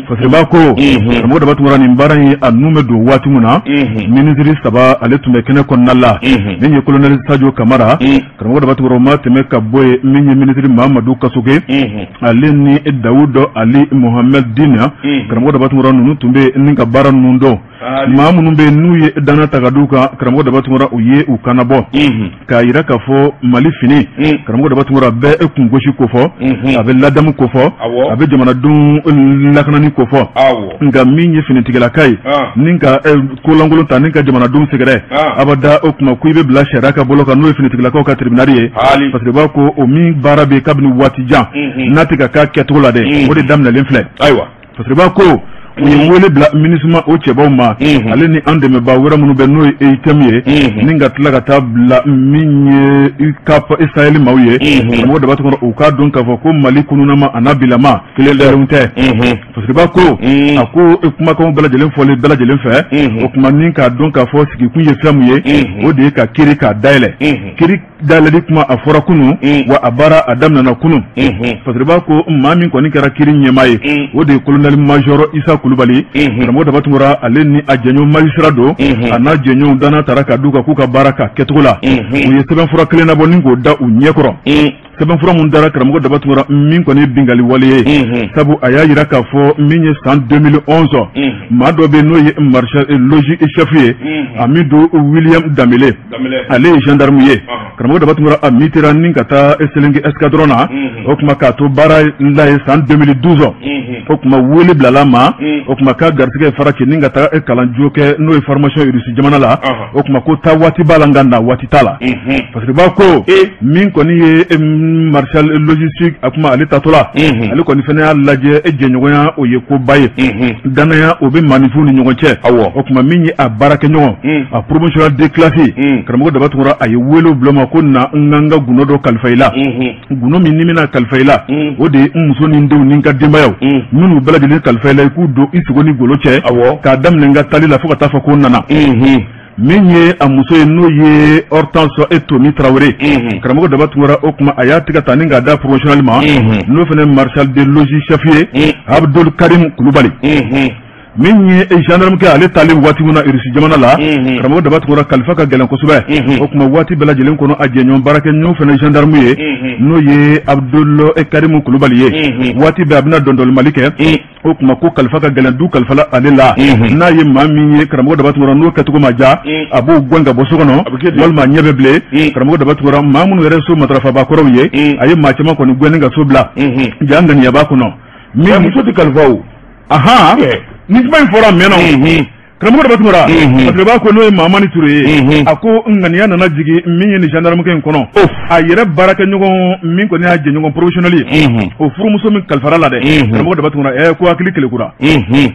Fasiriba ko karamɔgɔ Daba Tunkara, nin baara in a nun bɛ don waati min na, minisiri saba ale tun bɛ kɛnɛ kɔnɔna la. Min ye colonel Sadio Kamara, karamɔgɔ Daba Tunkara, o ma tɛmɛ ka bɔ yen, min ye minisiri Mamadu Kasoge ale ni Dawuda Ali Mohamed Dina, karamɔgɔ Daba Tunkara, ninnu tun bɛ ni ka baara ninnu dɔn. Maa minnu bɛ yen n'u ye danna ta ka d'u kan, karamɔgɔ Daba Tunkara, u ye u kannabɔ k'a yira k'a fɔ Mali fini, karamɔgɔ Daba Tunkara, bɛɛ e kun gosi ko fɔ, a bɛ ladamu ko fɔ, a bɛ jamanadenw lakanani ko fɔ, nka min ye finitigilaka ye ni ka kolankolon ta ni ka jamanadenw sɛgɛrɛ abada, o tuma ko i bɛ bila sariya ka bolo kan, n'o ye finitigilakaw ka tribunal ye. Parce que b'a ko o min baara bɛ kabini waati jan n'a tɛ ka k'a kɛcogo la dɛ, o de daminɛlen filɛ. Ayiwa. Parce que b'a ko u ye wele bila MINUSMA o cɛbaw ma, ale ni an dɛmɛbaa wɛrɛ minnu bɛ, n'o ye EUTM ye, ni ka tila ka taa bila min ye UCAP Sahel maaw ye, karamɔgɔ Daba Tunkara, u k'a dɔn k'a fɔ ko Mali kununama a n'a bilama kelenw tɛ. Parce que b'a ko a ko kumakanw bɛɛ lajɛlen fɔlen bɛɛ lajɛlen fɛ, o tuma ni k'a dɔn k'a fɔ sigikun ye fɛn mun ye, o de ye ka kiri k'a dayɛlɛ. Kiri dayɛlɛli kuma a fɔra kunun wa, a baara a daminɛna kunun. Parce que b'a ko maa min kɔni kɛra kiri ɲɛmaa ye, o de ye colonel major Isa Kulubali. Karamɔgɔ Daba Tunkara, ale ni a jɛɲɔgɔn magistrat don, a n'a jɛɲɔgɔnw danna tara ka d'u kan k'u ka baara k'a kɛcogo la. U ye sɛbɛnfura kelen labɔ ni k'o da u ɲɛkɔrɔ. Sɛbɛnfura mun dara, karamɔgɔ Daba Tunkara, min kɔni ye bingali wale ye, sabu a y'a yira k'a fɔ min ye san 2011, maa dɔ bɛ yen n'o ye maréchal logis chef ye, Amidu William Danbele, ale ye gendarme ye. Karamɔgɔ Daba Tunkara, a mitera ni ka taa Selenke escadron na, o tuma k'a to baara la ye san 2012, o tuma wele bilala ma, o tuma k'a garisɛgɛ fara ci ni ka taa kalanjo kɛ, n'o ye formation Russie jamana la. O tuma ko taa waati b'a la, nka na waati t'a la. Parce que b'a ko min kɔni ye maréchal logistique, a kuma ale tatɔla, ale kɔni fana y'a lajɛ e jɛɲɔgɔnya, o ye koba ye, danaya o bɛ maaninfinw ni ɲɔgɔn cɛ. O tuma min ye a baarakɛɲɔgɔn, a promotionnaire de classe, karamɔgɔ Daba Tunkara, a ye wele bila ma ko na n ka n ka gundo dɔ kalifa i la. Gundo min ni bɛna kalifa i la, o de ye n muso ni n denw ni n ka denbayaw minnu bɛɛ lajɛlen kalifa i la, i k'u don i sogo ni golo cɛ, k'a daminɛ n ka taali la fo ka taa fɔ ko n nana. Min ye a muso ye, n'o ye Hortense e Tomi Tarawele, karamɔgɔ Daba Tunkara, o tuma a y'a tigɛ ta ni k'a da promotionnel ma, n'o fana maréchal de logis chef ye, Abdul Karim Kulubali. Min ye gendarme kɛ, ale taalen waati min na Russie jamana la, karamɔgɔ Daba Tunkara, kalifa ka gɛlɛn kosɛbɛ. O tuma waati bɛɛ lajɛlen kɔnɔ, a jɛɲɔgɔn baarakɛɲɔgɔn fana gendarme ye, n'o ye Abdul Karim Kulubali ye, waati bɛɛ a bɛna dɔndɔlimali kɛ. O tuma ko kalifa ka gɛlɛn, du kalifala ale la, n'a ye maa min ye, karamɔgɔ Daba Tunkara, n'o kɛcogo ma diya, a b'o gɛn ka bɔ so kɔnɔ walima ɲɛ bɛ bilen. Karamɔgɔ Daba Tunkara, maa minnu yɛrɛ so matarafabakɔrɔw ye, a ye maa caman kɔni gɛnni ka so bila, ja ŋaniya b'a kɔnɔ. Min muso tɛ kalifa o. Ahan, ni kuma in fɔra a mɛnna o. Karamɔgɔ Daba Tunkara, parce que b'a ko n'o ye Mahamani Ture ye, a ko ŋaniya nana jigin min ye nin gendarme in kɔnɔ, a yɛrɛ baarakɛɲɔgɔn min kɔni y'a jɛɲɔgɔn professionnel ye, o furumuso min kalifara la dɛ, karamɔgɔ Daba Tunkara, ko hakili kelekura,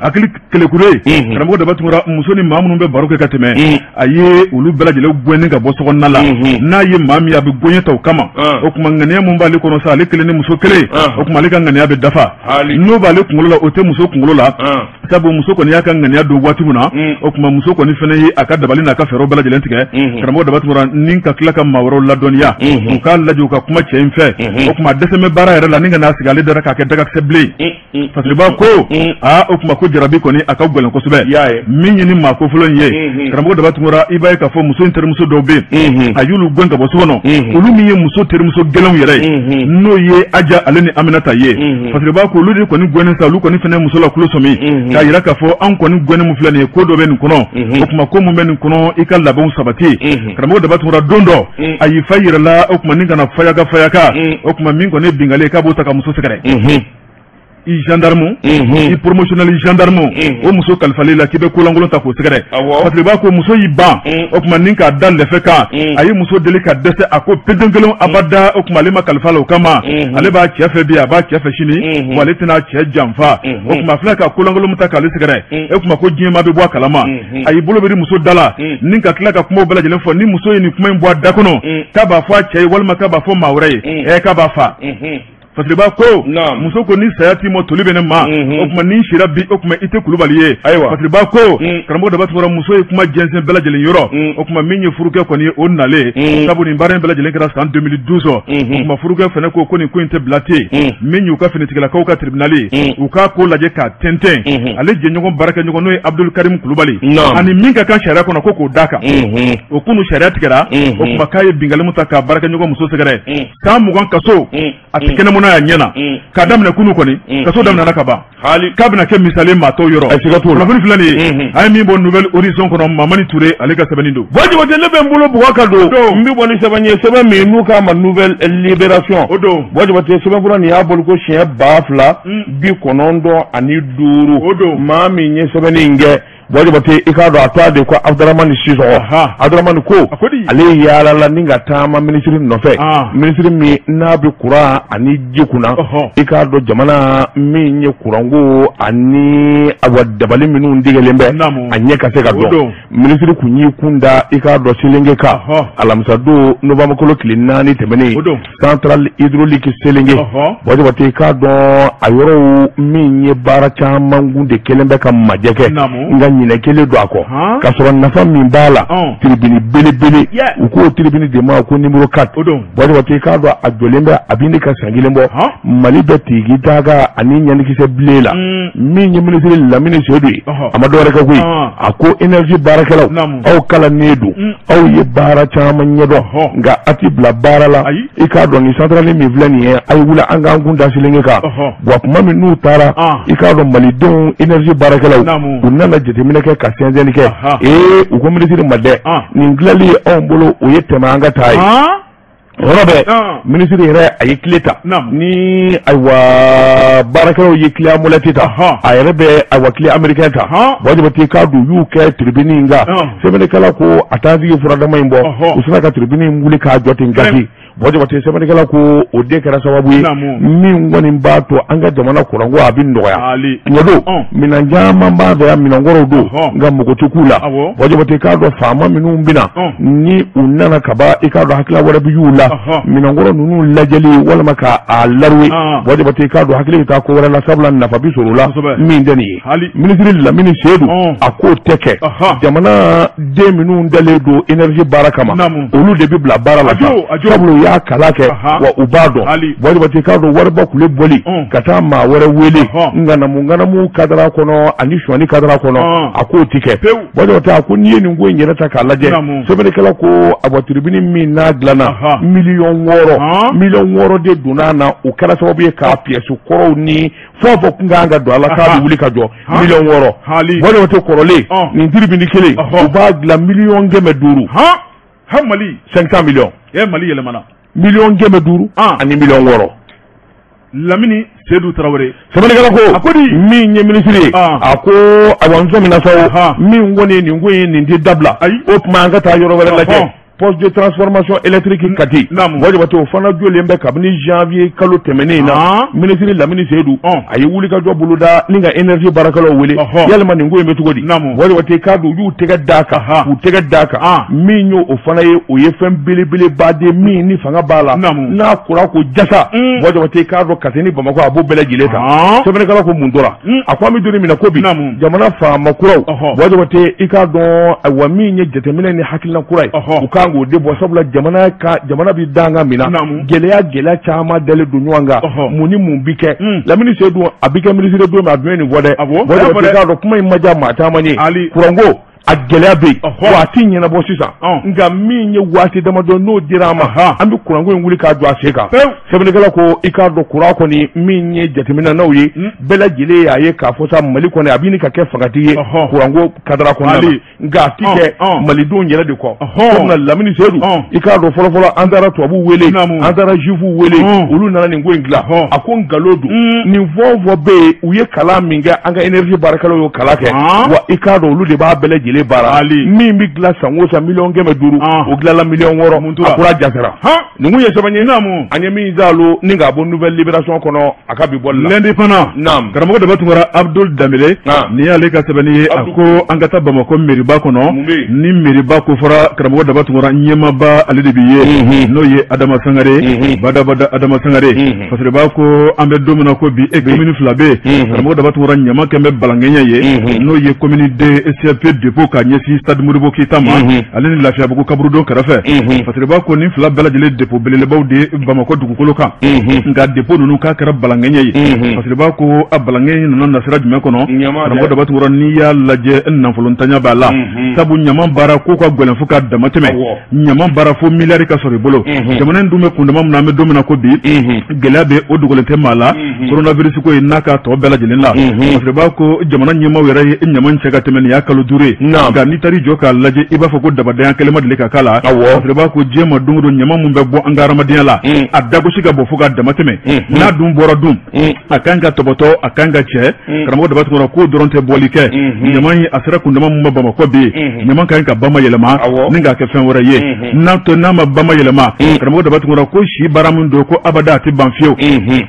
hakili kelekure. Karamɔgɔ Daba Tunkara, muso ni maa minnu bɛ baro kɛ ka tɛmɛ, a ye olu bɛɛ lajɛlen gɛnni ka bɔ sokɔnɔna la. N'a ye maa min ye, a bɛ gɔɲɛ ta o kama. O tuma ŋaniya mun b'ale kɔnɔ sa, ale kelen ni muso kelen, o tuma ale ka ŋaniya bɛ dafa. N'o b'ale kunkolo la, o tɛ muso kunkolo la, sabu muso kɔni y'a ka ŋaniya don waati min na, o tuma muso kɔni fana ye a ka dabali n'a ka fɛɛrɛw bɛɛ lajɛlen tigɛ, karamɔgɔ Daba Tunkara, ni ka tila ka maa wɛrɛw ladɔnniya, u k'a lajɛ u ka kuma cɛ in fɛ. O tuma dɛsɛ bɛ baara yɛrɛ la ni ka n'a sigi ale dara k'a kɛ dagakisɛ bilen. Parce que b'a ko aa, o tuma ko jarabi kɔni a ka gɛlɛn kosɛbɛ. Min ye ni maa ko fɔlɔ in ye, karamɔgɔ Daba Tunkara, i b'a ye k'a fɔ muso in terimuso dɔw bɛ yen, a y'olu gɛn ka bɔ so kɔnɔ, olu min ye muso terimuso gɛlɛnw yɛrɛ ye, n'o ye Aja ale ni Aminata ye. Parce que b'a ko olu de kɔni gɛnnen sa, olu kɔni fana muso la kulo sɔmi k'a yira k'a fɔ an kɔni gɛnnen mun filɛ nin ye, ko dɔ bɛ nin kɔnɔ. O tuma ko mun bɛ nin kɔnɔ, i ka labɛnw sabati. Karamɔgɔ Daba Tunkara, don dɔ a y'i fa yɛrɛ la, o tuma ni kana fayaka fayaka, o tuma min kɔni ye bingali ye, k'a b'o ta ka muso sɛgɛrɛ. i gendarme i promotionnel gendarme o muso kalifalen la k'i bɛ kolankolon ta k'o sɛgɛrɛ Fasiriba ko muso y'i ban o tuma ni k'a da lɛfɛ kan a ye muso deli ka dɛsɛ a ko pewu kelen abada o tuma ale ma kalifa la o kama ale b'a cɛ fɛ bi a b'a cɛ fɛ sini wa ale tɛna cɛ janfa o tuma filɛ ka kolankolon ta k'ale sɛgɛrɛ e tuma ko diɲɛ maa bɛ bɔ a kalama a y'i bolo biri muso da la ni ka tila ka kumaw bɛɛ lajɛlen fɔ ni muso ye nin kuma in bɔ a da kɔnɔ k'a b'a fɔ a cɛ ye walima k'a b'a fɔ maa wɛrɛ ye k'a b'a fa. Fasiriba ko muso ko ni saya t'i ma toli bɛ ne ma o tuma ni sira bi o tuma i tɛ Kulubali ye. Ayiwa Fasiriba ko karamɔgɔ Daba Tunkara muso ye kuma jɛnsɛn bɛɛ lajɛlen yɔrɔ o tuma min ye furukɛ kɔni ye o nalen sabu nin baara in bɛɛ lajɛlen kɛra san 2012 o tuma furukɛ fana ko ko nin ko in tɛ bila ten min y'u ka finitigilakaw ka tribunal ye u k'a ko lajɛ k'a tɛntɛn ale jɛɲɔgɔn baarakɛɲɔgɔn n'o ye Abdul Karim Kulubali ani min ka kan sariya kɔnɔ ko k'o d'a kan o kunu sariya tigɛra o tuma k'a ye binkanni mun ta k'a baarakɛɲɔgɔn muso sɛgɛrɛ san 20 kaso a tɛ kɛnɛmana y'a ɲɛ na k'a daminɛ kunu kɔni kaso daminɛna ka ban k'a bɛna kɛ misali maa tɔw yɔrɔ kunnafoni filɛ nin ye a ye min bɔ Nouvel Horizon kɔnɔ Mamani Ture ale ka sɛbɛnni don. Buwa Jabate ne bɛ n bolo bugɔ ka don n bɛ bɔ ni sɛbɛn ye sɛbɛn min n'u k'a ma Nouvelle Libération o don. Buwa Jabate sɛbɛnfura nin y'a boli ko siɲɛ 2095 o don. Maa min ye sɛbɛnni in kɛ Buwa Jabate i k'a dɔn a t'a de ko Abudramani Sisɔkɔ Abudramani ko ale yaalala ni ka taama minisiri nɔfɛ minisiri min n'a bɛ kuran ani ji kunna i k'a dɔn jamana min ye kuranko ani awa dabali minnu tigɛlen bɛ a ɲɛ ka se ka dɔn minisiri kun y'i kun da i k'a dɔn Selenge kan alamisa don novembre kalo tile 4 tɛmɛnen centrale hydraulique Selenge Buwa Jabate i k'a dɔn a yɔrɔw min ye baara caman kun de kɛlen bɛ ka majɛ kɛ nka ɲinɛ kelen don a kɔ k'a sɔrɔ nafa min b'a la tribune belebele u k'o tribune de ma ko numéro 4 Buwa Jabate i k'a dɔn a jɔlen bɛ a bɛ ne ka san kelen bɔ Mali bɛ tigi daga ani ɲanikisɛ bilen la min ye minisiri Lamini Seyidu ye a ma dɔwɛrɛ kɛ koyi a ko énergie baarakɛlaw aw kalannen don aw ye baara caman ɲɛdɔn nka a ti bila baara la i k'a dɔn nin centrale min filɛ nin ye a ye wuli an k'an kun da Selenge kan wa tuma min n'u taara i k'a dɔn malidenw énergie baarakɛlaw u nana jateminɛ kɛ ka sɛnsɛnni kɛ ee u ko minisiri ma dɛ nin dilanli ye anw bolo o ye tɛmɛ an ka taa ye yɔrɔ bɛɛ minisiri yɛrɛ a ye tile ta ni ayiwa baarakɛlaw ye tile amulɛti ta a yɛrɛ bɛ ayiwa tile américain ta Buwa Jabate k'a dun u y'u kɛ tribune in kan sɛbɛnnikɛla ko a t'an sigi furadama in bɔ u sera ka tribune in wuli k'a jɔ ten gasi Buwa Jabate sɛbɛnnikɛla ko o de kɛra sababu ye min kɔni b'a to an ka jamana kuranko a bɛ nɔgɔya tiɲɛ don minɛn caman b'a fɛ yan minɛnkɔrɔw don nka mɔgɔ tɛ k'u la Buwa Jabate k'a dɔn faama minnu bɛ na ni u nana ka ban i k'a dɔn hakilila wɛrɛ bɛ y'u la minɛnkɔrɔ ninnu lajɛli walima k'a laruwe Buwa Jabate k'a dɔn hakili bɛ taa ko wɛrɛ la sabula nafa bɛ sɔrɔ o la min tɛ nin ye minisiri Lamini Seyidu a k'o tɛ kɛ jamana den minnu dalen don énergie baara kama olu de bɛ bila baara la sabula u y'a kalan kɛ wa u b'a dɔn Buwa Jabate k'a dɔn wariba kule bɔli ka taa maa wɛrɛ wele ŋanamu ŋanamu kadara kɔnɔ ani sɔnni kadara kɔnɔ a k'o ti kɛ Buwa Jabate a ko n'i ye nin ko in yɛrɛ ta k'a lajɛ sɛbɛnnikɛla ko awa tribune min n'a dilanna miliyɔn 6 de donna a na o kɛra sababu ye k'a pièce kɔrɔw ni fɛn o fɛn kun kan ka don a la k'a bɛ wuli ka jɔ miliyɔn 6 Buwa Jabate kɔrɔlen nin tribune kelen u b'a dilan miliyɔn 500 Mali 500 millions Mali yɛlɛmana miliyɔn 500 ani miliyɔn 6 Lamini Seyidu Tarawele sɛbɛnnikɛla ko a ko di min ye minisiri ye a ko awa n sɔmina sa min kɔni nin ko in nin tɛ dabila o tuma an ka taa yɔrɔ wɛrɛ lajɛ poste de transformation électrique Kati Buwa Jabate o fana jɔlen bɛ kabini janvier kalo tɛmɛnen in na minisiri Lamini Seyidu a ye wulikajɔ boloda ni ka énergie baarakɛlaw wele yalima nin ko in bɛ cogo di Buwa Jabate k'a dɔn u y'u tɛgɛ d'a kan k'u tɛgɛ d'a kan min y'o o fana ye o ye fɛn belebeleba de min ni fanga b'a la n'a kura ko jasa Buwa Jabate k'a dɔn Kati ni Bamakɔ a b'o bɛɛ lajɛlen ta sɛbɛnnikɛla ko mun tora a ko an bɛ don min na ko bi jamana faama kuraw Buwa Jabate i k'a dɔn ayiwa min ye jateminɛ ni hakilina kura ye u kan k'o de bɔ sabula jamana bɛ danga min na gɛlɛya caman dalen don ɲɔgɔn kan mun ni mun bi kɛ Lamini Seyidu a bi kɛ minisiri don min a dun ye nin fɔ dɛ Buwa Jabate k'a dɔn kuma in ma diya maa caman ye kuranko A gɛlɛya bɛ yen, wa a ti ɲɛnabɔ sisan, nka min ye waati damadɔ n'o dira an ma, an bɛ kuranko in wuli k'a jɔ a sen kan. Sɛbɛnnikɛla ko i k'a dɔn kuran kɔni min ye jateminɛ n'aw ye, bɛɛ lajɛlen y'a ye k'a fɔ sa Mali kɔni a bɛ ɲini ka kɛ fangatigi ye kuranko kadara kɔnɔna na, nka a ti kɛ malidenw yɛrɛ de kɔ. Sabula Lamini Seyidu, i k'a dɔn fɔlɔfɔlɔ an taara tubabuw wele, an taara juifuw wele, olu nana nin ko in dilan. A ko nkalon don, nin fɛn o fɛn bɛ yen, u ye kalan min kɛ, an ka énergie baarakɛlaw y'o kalan kɛ, wa i k'a dɔn olu de b'a bɛɛ lajɛlen baara. Min bɛ dilan san o san 500 000 000, o dilanla 6 miliyɔn, a kura jasara. Nin kun ye sɛbɛn ye an ye min zalo ni k'a bɔ Nouvelle Libération kɔnɔ a ka bi bɔli la. L'Indépendant, karamɔgɔ Daba Tunkara, Abdul Danbele, nin y'ale ka sɛbɛnni ye. A ko an ka taa Bamakɔ meriba kɔnɔ. Ni meriba ko fɔra, karamɔgɔ Daba Tunkara, ɲɛmaaba ale de bi ye, n'o ye Adama Sangare, badabada Adama Sangare. Fasiriba ko an bɛ don min na ko bi, e commune fila bɛ yen, karamɔgɔ Daba Tunkara, ɲama kɛn bɛ balankɛɲɛ ye, n'o ye commune D CFP dépôt ka ɲɛsin stade Modibo Keyita ma, ale ni Lafiyabugu kaburudo kɛrɛfɛ. Fasiriba ko nin fila bɛɛ lajɛlen dépôt belebelebaw de ye Bamakɔ dugukolo kan, nka dépôt ninnu k'a kɛra balankɛɲɛ ye. Fasiriba ko a balankɛɲɛ nana nasira jumɛn kɔnɔ? Karamɔgɔ Daba Tunkara, n'i y'a lajɛ, nafolontanya b'a la, sabu ɲama baara ko ka gɛlɛn fo ka dama tɛmɛ. Ɲama baara fo miliyari ka sɔrɔ i bolo. Jamana in dun bɛ kundama min na, an bɛ don min na ko bi, gɛlɛya bɛ o dogolen tɛ maa la, coronavirus ko ye n'a ka tɔ bɛɛ lajɛlen la. Fasiriba ko jamana ɲɛmaaw yɛrɛ ye ɲama cɛ ka tɛmɛ nin y'a kalo 5 ye, nka n'i taar'i jɔ k'a lajɛ, i b'a fɔ ko dabadanya kɛlɛ ma deli ka k'a la. Fasiriba ko diɲɛ ma don o don, ɲama mun bɛ bɔ an ka hadamadenya la, a dagosi ka bɔ fo ka dama tɛmɛ. N'a dun bɔra dun, a kan ka tɔbɔtɔ, a kan ka cɛ. Karamɔgɔ Daba Tunkara, k'o dɔrɔn tɛ bɔli kɛ. Ɲama in a sera kundama mun ma Bamakɔ bi, ɲama kan ka bama yɛlɛma ni k'a kɛ fɛn wɛrɛ ye. N'a to n'a ma bama yɛlɛma, karamɔgɔ Daba Tunkara, ko si baara min don, ko abada a tɛ ban fiyewu.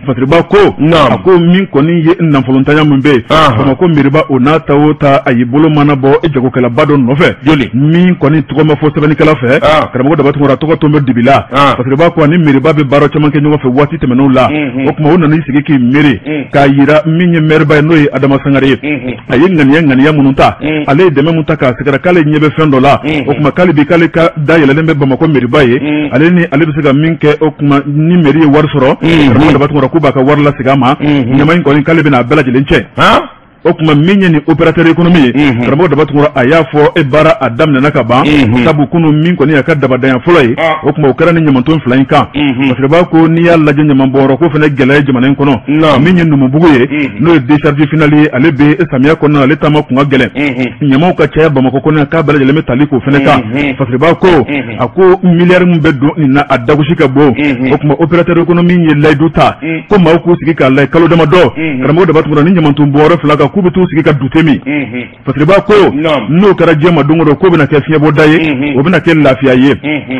Fasiriba ko a ko min kɔni ye nafolontanya min bɛ yen Bamakɔ meriba, o n'a ta o ta, a y'i bolo mana bɔ jagokɛlaba dɔ nɔfɛ min kɔni tɔgɔ ma fɔ sɛbɛnnikɛla fɛ. Karamɔgɔ Daba Tunkara, tɔgɔ tun bɛ dibi la. Fasiriba ko ani meriba bɛ baara caman kɛ ɲɔgɔn fɛ waati tɛmɛnenw la. O tuma o nan'i sigi k'i miiri k'a yira min ye mɛriba ye, n'o ye Adama Sangare ye, a ye ŋaniya minnu ta, ale ye dɛmɛ mun ta k'a sɛgɛrɛ, k'ale ɲɛ bɛ fɛn dɔ la. O tuma k'ale bi k'ale ka da yɛlɛlen bɛ Bamakɔ meriba ye, ale ni ale bɛ se ka min kɛ. O tuma ni mairie ye wari sɔrɔ, karamɔgɔ Daba Tunkara, k'u b'a ka wari lasegin a ma. Ɲama in kɔni, k'ale bɛna a bɛɛ lajɛlen cɛ. O tuma min ye nin opérateur économique ye, karamɔgɔ Daba Tunkara, a y'a fɔ e baara a daminɛna ka ban, sabu kunun min kɔni y'a ka dabadanya fɔlɔ ye, o tuma o kɛra ni ɲamanton fila in kan. Parce que b'a ko n'i y'a lajɛ, ɲamanbɔnyɔrɔ ko fana gɛlɛya ye jamana in kɔnɔ. Min ye Numubugu ye, n'o ye décharge finale ye, ale bɛ samiya kɔnɔna, ale taama kun ka gɛlɛn, ɲamaw ka caya Bamakɔ kɔnɔ, k'a bɛɛ lajɛlen bɛ tali k'o fana kan. Parce que b'a ko a ko miliyari min bɛ don nin na, a dagosi ka bon. O tuma opérateur économique ye layidu ta ko maaw k'u sigi k'a lajɛ kalo damadɔ, karamɔgɔ Daba Tunkara, ni ɲamanton bɔyɔrɔ fila kan, k'u bɛ t'u sigi ka dute min. Parce que b'a ko n'o kɛra diɲɛ ma don o don, k'o bɛna kɛ fiɲɛbɔda ye, o bɛna kɛ lafiya ye.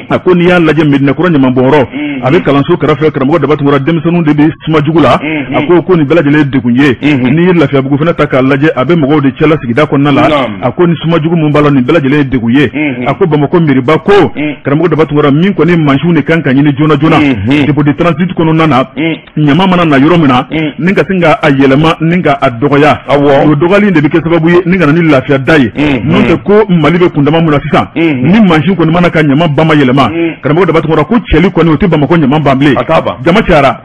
A ko n'i y'a lajɛ, Medinakura ɲamanbɔnyɔrɔ, a bɛ kalanso kɛrɛfɛ, karamɔgɔ Daba Tunkara, denmisɛnninw de bɛ suma jugu la. A ko nin bɛɛ lajɛlen ye degun ye. N'i ye Lafiyabugu fana ta k'a lajɛ, a bɛ mɔgɔw de cɛla sigida kɔnɔna la. A ko ni suma jugu mun b'a la, nin bɛɛ lajɛlen ye degun ye. A ko Bamakɔ meriba ko, karamɔgɔ Daba Tunkara, min kɔni mansinw de kan ka ɲini joona joona dépôt de transit kɔnɔna na, ɲama mana na yɔrɔ min na, ni ka sin ka a yɛlɛma ni ka a dɔgɔya, o dɔgɔyali de bɛ kɛ sababu ye ni ka na ni lafiya da ye. N'o tɛ, ko Mali bɛ kundama mun na sisan, ni mansin kɔni mana ka ɲama bama yɛlɛma, karamɔgɔ Daba Tunkara, ko cɛli kɔni o tɛ Bamakɔ ɲama ban bilen, jama cayara.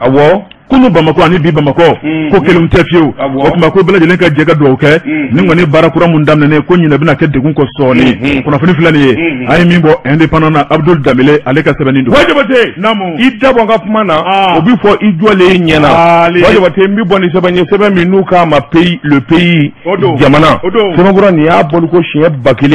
Kunu Bamakɔ ani bi Bamakɔ ko kelenw tɛ fiyewu. O tuma ko bɛɛ lajɛlen ka jɛ ka dugawu kɛ. Nin kɔni baara kura mun daminɛnen ko ɲinɛ bɛna kɛ degun kɔ sɔɔni. Kunnafoni filɛ nin ye, an ye min bɔ Indépendant na, Abdul Danbele ale ka sɛbɛnni don. Jabate, i dabɔ n ka kuma na, o bɛ fɔ i jɔlen ɲɛna. Jabate, n bɛ bɔ ni sɛbɛn ye, sɛbɛn min n'u k'a ma pays, le pays, jamana. Sɛbɛnkura nin y'a bɔli ko siɲɛ 1048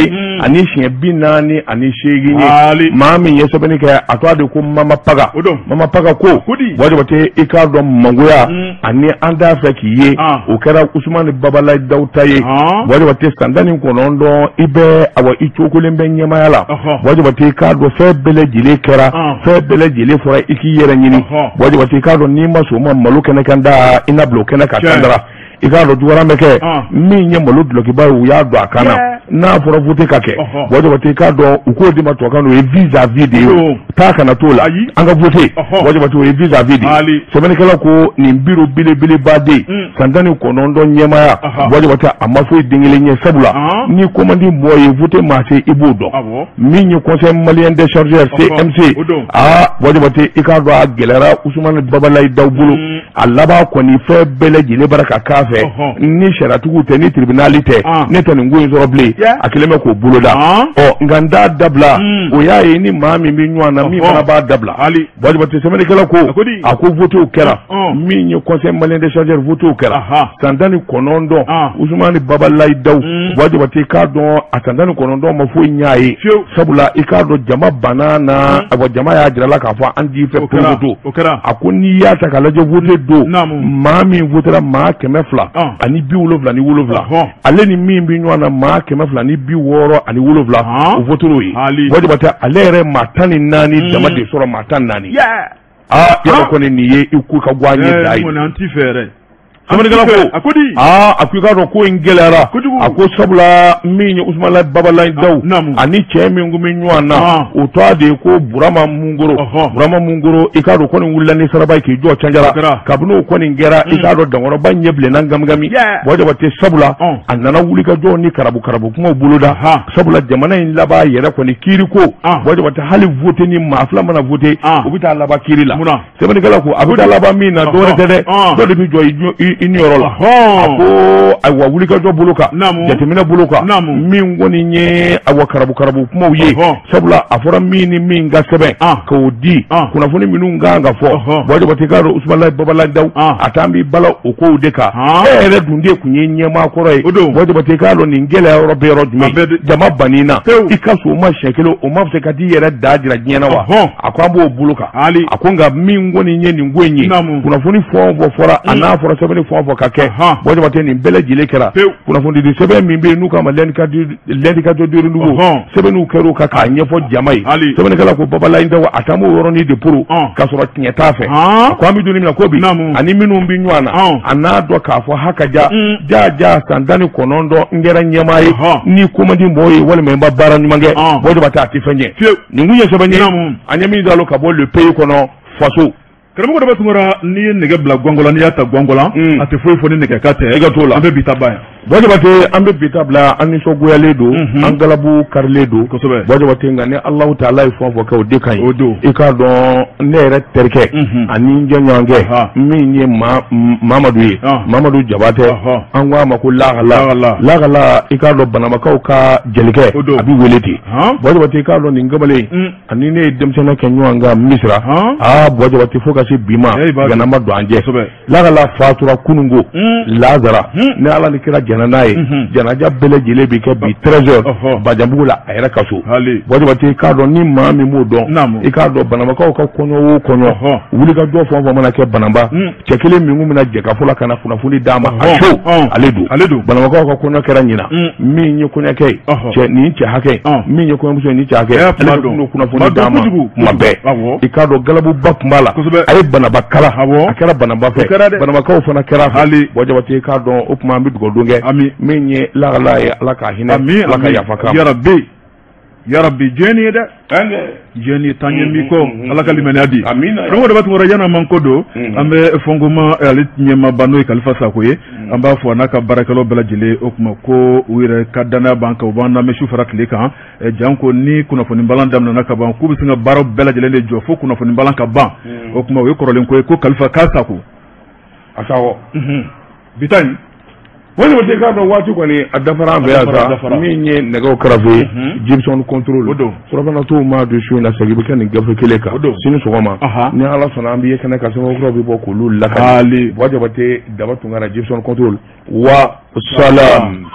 ye. Maa min ye sɛbɛnni kɛ, a tɔgɔ de ko Mama Paga. Mama Paga ko, Jabate, i k'a dɔn mangoya ani an t'a fɛ k'i ye, o kɛra Usumani Babalayi Daw ta ye. Jabate, san 19, i bɛ awa i cogolen bɛ ɲɛmaya la. Jabate, i k'a dɔn fɛn bɛɛ lajɛlen kɛra, fɛn bɛɛ lajɛlen fɔra i k'i yɛrɛ ɲini. Jabate, i k'a dɔn n'i ma sɔn o ma, malo kɛnɛ kan da, i na bila o kɛnɛ kan kandara. I k'a dɔn juguya bɛ kɛ min ye malo dulɔkiba ye, u y'a don a kan na. N'a fɔra vote ka kɛ, Jabate, i k'a dɔn u k'o di ma tubabukan na, o ye vis-à-vis de ye. Taa kana t'o la, an ka vote. Jabate, o ye vis-à-vis de ye. Sɛbɛnnikɛla ko nin biro belebeleba de san 19 ɲɛmaya, Jabate, a ma foyi den kelen ɲɛ, sabula ni ko man di mɔgɔ ye, vote maa se, i b'o dɔn. Min ye Conseil malien des chargeurs, CMC, aa Jabate, i k'a dɔn a gɛlɛyara Usumani Babalayi Daw bolo. A laban kɔni, fɛn bɛɛ lajɛlen bara ka k'a fɛ ni sariyatigiw tɛ ni tribunal tɛ ne tɛ nin ko in sɔrɔ bilen a kɛlen bɛ k'o boloda ɔ nka n t'a dabila o y'a ye ni maa min bɛ ɲɔgɔn na min fana b'a dabila Buwa Jabate sɛbɛnnikɛla ko a ko votew kɛra min ye conseil malien des chargeurs votew kɛra san 19 Usumani Babalayi Dawu Buwa Jabate k'a dɔn a san 19 ma foyi ɲɛ a ye sabula i k'a dɔn jama banna na awa jama y'a jira la k'a fɔ an t'i fɛ porokoto a ko n'i y'a ta k'a lajɛ vote don maa min votera maa 277 ale ni min bɛ ɲɔgɔn na maa 267 o voter'o ye Buwa Jabate ale yɛrɛ maa 14 dama de sɔrɔ maa 14 aa yɔrɔ kɔni nin ye i ko ka bɔ an ye da ye an t'i fɛ yɛrɛ sɛbɛnnikɛla ko aa a ko i k'a dɔn ko in gɛlɛyara a ko sabula min ye Usumani Babalayi Dawu ani cɛ min tun bɛ ɲɔgɔn na o tɔgɔ de ye ko Burama Mungoro Burama Mungoro i k'a dɔn kɔni wulila ni saraba ye k'i jɔ Canjara kabini o kɔni kɛra i k'a dɔn dankɔrɔba ɲɛ bilenna gamigami Buwa Jabate sabula a nana wulikajɔ ni karabu karabu kumaw boloda sabula jamana in laban yɛrɛ kɔni kiiri ko Buwa Jabate hali vote ni maa fila mana vote u bɛ taa laban kiiri la sɛbɛnnikɛla ko a bɛ taa laban min na dɔwɛrɛ tɛ dɛ dɔ de bɛ jɔ i niyɔrɔ la a ko ayiwa wulikajɔ bolo kan jateminɛ bolo kan min kɔni ye ayiwa karabu karabu kumaw ye sabula a fɔra min ni min ka sɛbɛn k'o di kunnafoni minnu kan ka fɔ Buwa Jabate k'a dɔn Usumani Babalayi Dawu a t'an b'i bala o kow de kan e yɛrɛ dun de tun ye ɲɛmaa kɔrɔ ye Buwa Jabate k'a dɔn nin gɛlɛya yɔrɔ bɛ yɔrɔ jumɛn jama bann'i na i ka so ma siɲɛ kelen o ma fisa ka t'i yɛrɛ da jira diɲɛ na wa a ko an b'o bolo kan a ko nka min kɔni ye nin ko in ye kunnafoni fɛn o fɛn fɔra a n'a fɔra sɛbɛnni fɛn o fɛn ka kɛ Buwa Jabate nin bɛɛ lajɛlen kɛra kunnafonidi sɛbɛn min bɛ yen n'u k'a ma l'indicateur du renouveau sɛbɛnniw kɛra o kan k'a ɲɛfɔ jama ye sɛbɛnnikɛla ko Babalayi Dawu a taama o yɔrɔnin de poro k'a sɔrɔ tiɲɛ t'a fɛ a ko an bɛ don min na ko bi ani minnu bɛ ɲɔgɔn na a n'a dɔn k'a fɔ haka ja ja ja san 19 n kɛra ɲɛmaa ye ni ko man di mɔgɔw ye walima n ma baara ɲuman kɛ Buwa Jabate a tɛ fɛn ɲɛ nin kun ye sɛbɛn ye an ye min dalo ka bɔ le pays kɔnɔ faso karamɔgɔ Daba Tunkara n'i ye nɛgɛ bila gɔngɔn n'i y'a ta gɔngɔn a tɛ foyi fɔ ni nɛgɛ ka tɛ e ka t'o la an bɛ bi ta ban yan Buwa Jabate an bɛ bi ta bila an nisɔngoyalen don an galabu karilen don kosɛbɛ Buwa Jabate nka ni Alahu taala ye fɛn o fɛn kɛ o de ka ɲi o don i k'a dɔn ne yɛrɛ terikɛ ani n jɛɲɔgɔnkɛ min ye Mamadu ye Mamadu Jabatɛ an ko a ma ko Lagala Lagala i k'a dɔn Banamakaw ka jelikɛ a bɛ wele ten Buwa Jabate i k'a dɔn nin kamalen ani ne ye denmisɛnninya kɛ ɲɔgɔn kan Misira aa Buwa Jabate fo ka se bi ma gana ma don an jɛ Lagala fatura kununko lazara ni Ala ni kira jɛnna n'a ye janaja bɛɛ lajɛlen bɛ kɛ bi 13 heures Bajanbugu la a yɛrɛ ka so Buwa Jabate i k'a dɔn ni maa min m'o dɔn i k'a dɔn Banamakaw ka kɔɲɔ o kɔɲɔ wulikajɔ fɛn o fɛn mana kɛ Banamba cɛ kelen min kun bɛna jɛkafɔ la ka na kunnafoni d'a ma a so ale don Banamakaw ka kɔɲɔ kɛra ɲinan min ye kɔɲɔkɛ ye cɛ nin cɛ hakɛ min ye kɔɲɔmuso ye nin cɛ hakɛ ale de tun bɛ kunnafoni d'a ma kuma bɛɛ i k'a dɔn galabuba tun b'a la a ye Banaba kala a kɛra Banaba fɛ Banabakaw fana kɛra fɛ Buwa Jabate i k'a dɔn o tuma an bɛ dugawu don kɛ min ye Lagala ye Ala ka hinɛ Ala ka yafa k'a ma yarabi yarabi diɲɛ nin ye dɛ diɲɛ nin taa ɲɛ b'i kɔ Ala ka limaniya di karamɔgɔ Daba Tunkara yan'an man ko don an bɛ Fɔnkoma ale ɲɛmaaba n'o ye Kalifa Sako ye an b'a fɔ a n'a ka baarakɛlaw bɛɛ lajɛlen o tuma ko u yɛrɛ ka danaya b'an kan u b'an lamɛn su fara tile kan janko ni kunnafoni balan daminɛna ka ban k'u bɛ sin ka baaraw bɛɛ lajɛlen de jɔ fo kunnafoni balan ka ban o tuma o ye kɔrɔlen ko ye ko Kalifa k'a Sako a Sako bi ta in Buwa Jabate k'a dɔn waati kɔni a dafara an fɛ yan sa min ye nɛgɛw karafe ye Gibson contrôle surafana t'o maa don su in na segin bɛ kɛ nin gafe kelen kan sini sɔgɔma ni Ala sɔnna an bɛ ye kɛnɛ kan sɛbɛn kuraw bɛ bɔ k'olu lakali Buwa Jabate Daba Tunkara Gibson contrôle wa salam.